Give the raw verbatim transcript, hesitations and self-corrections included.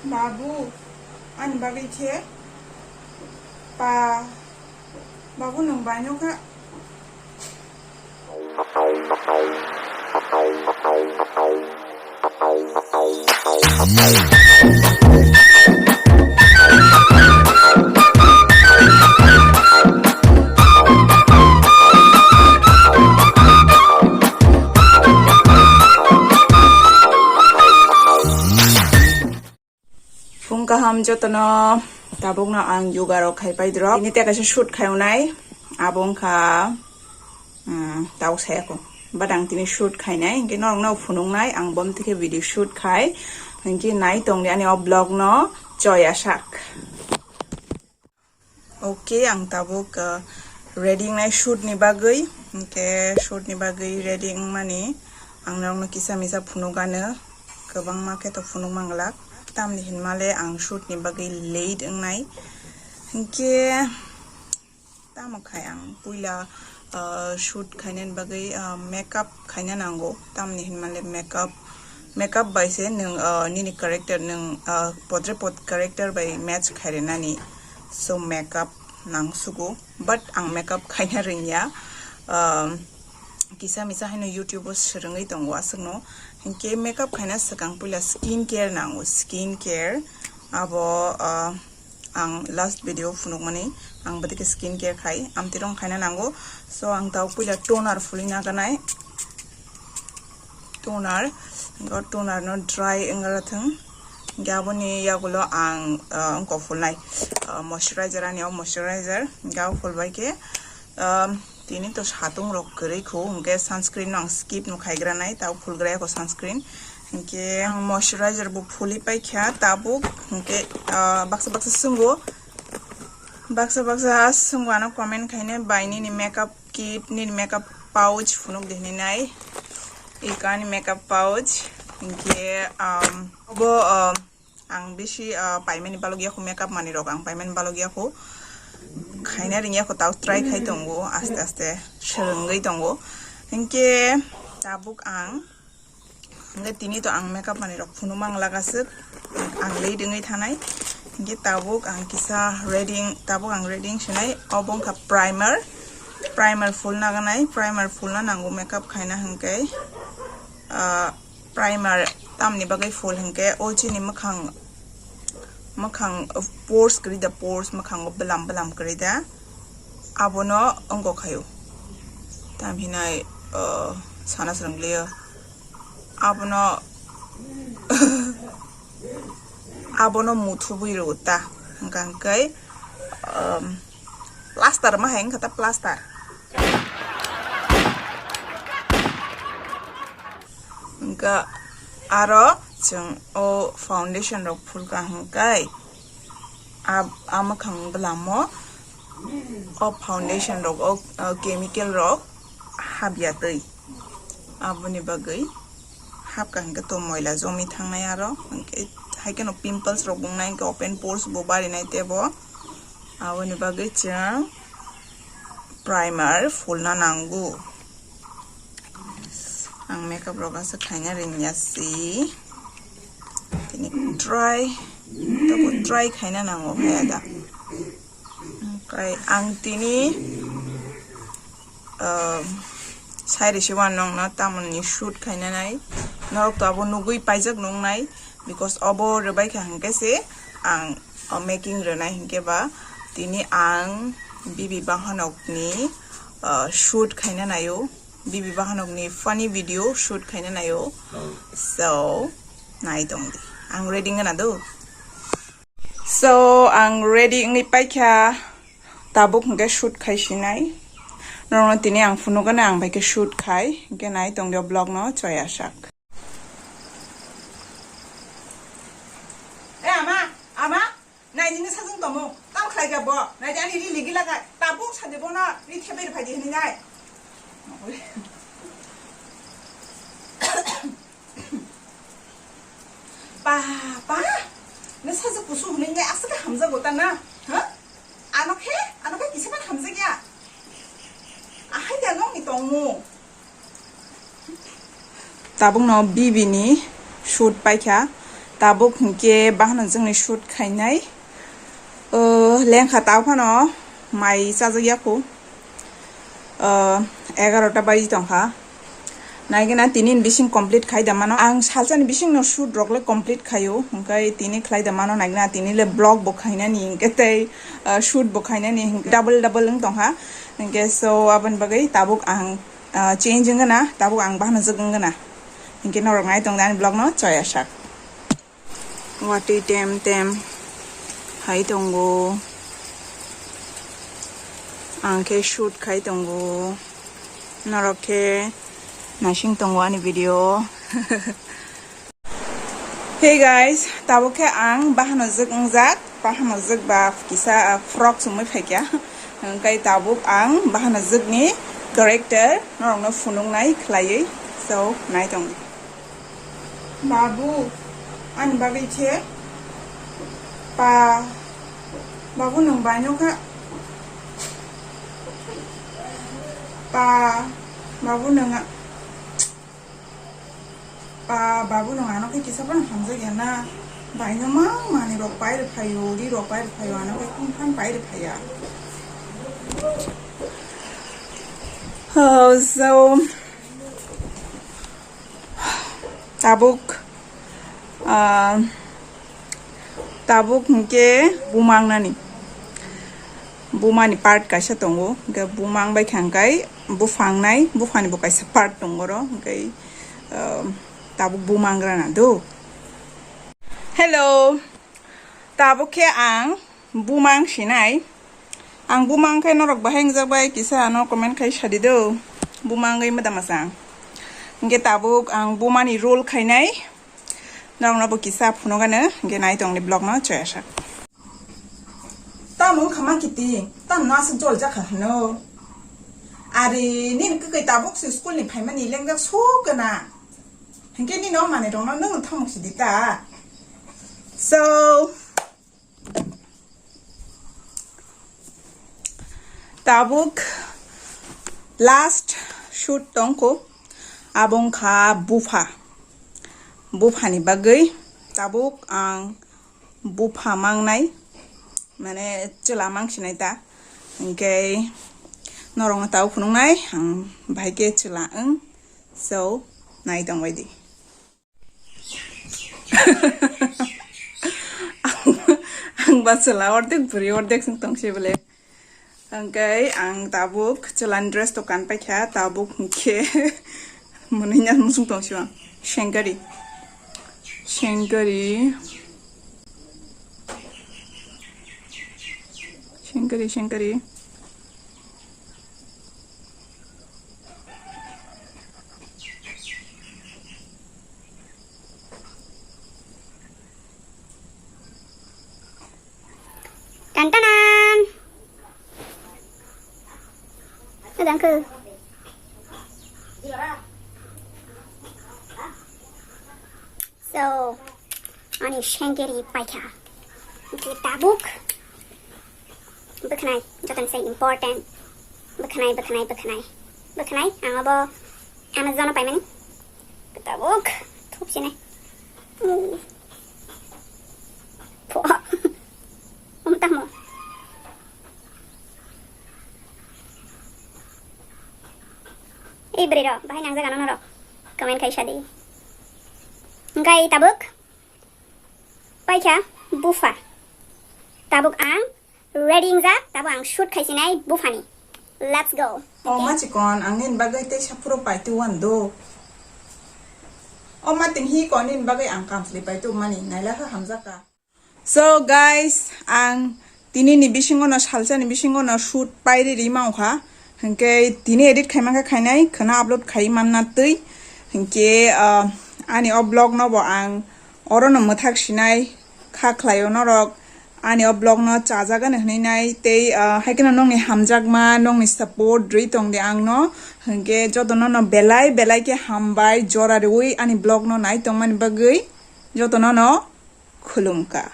Babu, ani bagwi khe pa, babu nwng baino kha. Phung kaham jotono, tabukno ang yoga rok khai pai drok. Tini tei kaisa shoot khai unai, abo wngkha, um, tau saya ko. But ang tini shoot khainai, hingke norok no phunuknai, ang bom tike video shoot khai, hingke nai tongdi ani o vlog no, choya sak. Okay, ang tabuk, uh, ready wngnai shoot ni bagwi. Hingke shoot ni bagwi ready wngmani ang norokno kisa misa phunuk gano, kwbangma khe to phunuk manglak. Tamni hinmale ang shoot ni bagwi late wngnai. Hingke tamo khai ang puila, uh, shoot khainani bagwi, uh, makeup khaina nango, tamni hinmale makeup, makeup bai se nwng, uh, nini character nwng, uh, podre pod character bai match khairinani, so makeup nangsugo, but ang makeup khaina rwngya, um, kisa misa haino YouTube o swrwngwi tongo aswkno, hinkhe makeup khaina swkang puila skin care nango, skin care abo, uh, ang last video phunukmani ang bwtwi khe skin care khai, amtwi rong khaina nango. So ang tau puila toner phulwi naganai, toner, o toner no dry wngara thung, hingke aboni yagulo ang, ah, wngkok phulnai, ah, moisturizer, ani o moisturizer hingke o phulbai khe, ah, tini to satung rok kwrwi kho, hingke sunscreen no ang skip no khaigra nai, tau phulgra yakho sunscreen. Hingke ang moisturizer bo phuli paikha tabuk, hingke, ah, baksa baksa swngo, baksa baksa swngo ano comment khaine bai nini makeup kit, nini makeup pouch phunuk di hinwi nai, iko ani makeup pouch, hingke, um, obo, um, ang bisi, uh, paimani balok yakho makeup manwi rok ang paimani balok yakho, khaina ring yakho tau try khai tongo, aste aste swrwngwi tongo, hingke tabuk ang Hingke tini to ang makeup manwi rok phunuk mang lagaswk, ang late wngwi thanai. Hingke tabuk ang kisa ready, tabuk ang ready wngsinai, obo wngkha primer, primer phulna ganai, primer phulna nango makeup khaina hingke, ah, primer tamni bagwi phul hingke o chini mwkhang, mwkhang pores kwrwi da, pores mwkhango bwlam bwlam kwrwi da, abono wngkok khaio, tam hinai, ah, sana swrwnglaio. Abono, abono muthubwi rw ta, hwnkha hwnkhe, um, plaster ma hai wngkha ta, plaster. Hwnkha aro chwng o foundation rok phulkha hwnkhe, a, a mwkhang bwlamo o foundation rok, o, o chemical rok habya twi. Aboni bagwi hapkha hwnkhe to moila jomwi thangnai aro, hwnkhe haikheno pimples rok wngnai, hwnkhe open pores bo barinai teibo. Aboni bagwi chwng primer phulna nango. Ang makeup rok aswk khaina ringya si. Tini try, tabo try khaina nango haya da. Okai ang tini, um, sai risi wan nong no tamoni shoot khaina nai. Norok to abo nugui paijak nung nai, because obo rwbai kha hwnkhe se ang, uh, making rwnai hwnkhe ba tini ang Bibi Bahanok ni, uh, shoot khaina naio. Bibi Bahanok ni funny video shoot khaina naio. So, nai tong di. Ang ready wngna do. So, ang ready wngwi paikha. Tabuk hwnkhe shoot khai sinai. Norokno tini ang phunukgano ang bai khe shoot khai. Hwnkhe nai tong di o vlog no choya sak. E ama, ama, nai nini sajwng tomo. Tam khlai kha bo. Nai ani ri ligi laga. Tabuk sadi bono ri thebai phai di hini nai. Papa, nw sajwk kusu hwnwi nai aswk khe hamjago ta na? Ha? Ano khe, ano khe kisa phano hamjakya. Ahai da nokni tongmung. Tabukno Bibi ni shoot paikha. Tabuk hinkhe bahano jwngni shoot khainai. O, lengkha tao phano mai chajak yakho. O, egarota baji tongkha. Naigena tini ni bising complete khai da mano. Ang salsa ni bising no shoot rok le complete khaio. Hwnkhe tini khlai da mano naigena tini le vlog bo khainani hinkhe tei, o, shoot bo khainani hinkhe double double wng tongkha. Hinkhe so aboni bagwi tabuk ang, o, change wng gana, tabuk ang bahano jwk wng gana. Hinkhe norok nai tong da ani vlog no choya sak. Watwi tem tem hai tongo. Ang khe shoot khai tongo. Norok khe naising tongo ani video. Hey guys, tabuk khe ang bahano jwk wngjak, bahano jwk ba kisa, ah, frock chumui phaikha. Hwnkhe tabuk ang bahano jwkni character norokno phunuknai khlaiwi. So, nai tong di. Babu, ani bagwi khe pa, babu nwng baino kha, pa, babu nwng a-, pa, babu nwng ano khe kisa phano hamjak ya na, baino ma manwi rok pai rw phaio, ri rok pai rw phaio, ano khe kung phan pai rw phaiya. Oh, so, Tabuk, ah, tabuk hinkhe buma wngnani. Bumani part kaisa tongo, hinkhe buma wngbai kha hinkhe buphang nai, buphani bo kaisa part tongo oro, hinkhe, ah, tabuk buma wngna do. Hello, tabuk khe ang buma wng sinai. Ang buma wngkhe norok bahai wngjak bai kisa ano comment khai sadi do. Buma wngwi mwda mwchang. Hinkhe tabuk ang bumani role khainai. Norokno bo kisa phunukgano, hinkhe nai tongni vlog no choya sak. Tamo wngkha ma kiti, tamo no aswk jol jakha hwno. Ari nini kwkwi tabuk se school ni phaimani lengjak suk gana. Hinkhe nini o manwi rokno nwng thamuk sidi ta. So, tabuk last shoot tongkho, abo wngkha bupha. Buphani bagwi tabuk ang bupha mangnai, mane chwla mangsinai ta. Hinkhe norokno tabuk phunuknai ang bahai khe chwla wng. So, nai tongbai di. Ang, ang ba chwla ordek bwrwi ordek song tong se bole. Hwnkhe ang tabuk chwlani dress dokan paikha, tabuk hwnkhe mwnwi na muchung tong se ang. Sengkari. Sengkari. Sengkari, sengkari. Tantanan. Kadang ke. So, ani sengkari paikha. Hinkhe tabuk. Bwkhanai, jotono se important. Bwkhanai, bwkhanai, bwkhanai. Bwkhanai, ang abo Amazon o paimani. Tabuk, thup sini. Hmm. Pho. Um, tamo. Ei, bwrwi rok, bahai nangjak ano norok. Comment khai sadi. Hwnkhe tabuk. Paikha bupha. Tabuk ang ready wngjak, tabuk ang shoot khaisinai buphani. Let's go. O ma chikon, ang nini bagwi tei saphuru paitu wan do. O ma tini hi kon nini bagwi ang kamchwlwi paitu mani, naila khe hamjak ka. So guys, ang tini ni bisingo no, salsa ni bisingo no shoot pairi ri ma kha. Hinkhe tini edit khai mankha khainai, khwna upload khai manna twi. Hinkhe, ah, ani o vlog no bo ang oro no mwthak sinai kha khlaio norok ani o vlog no chajagani hwnwi nai tei, ah, hai kheno nokni hamjakma, nokni support rwi tongdi ang no. Hinkhe jotono no belai belai khe hambai jora rwi ani vlog no nai tongmani bagwi jotono no khulumkha.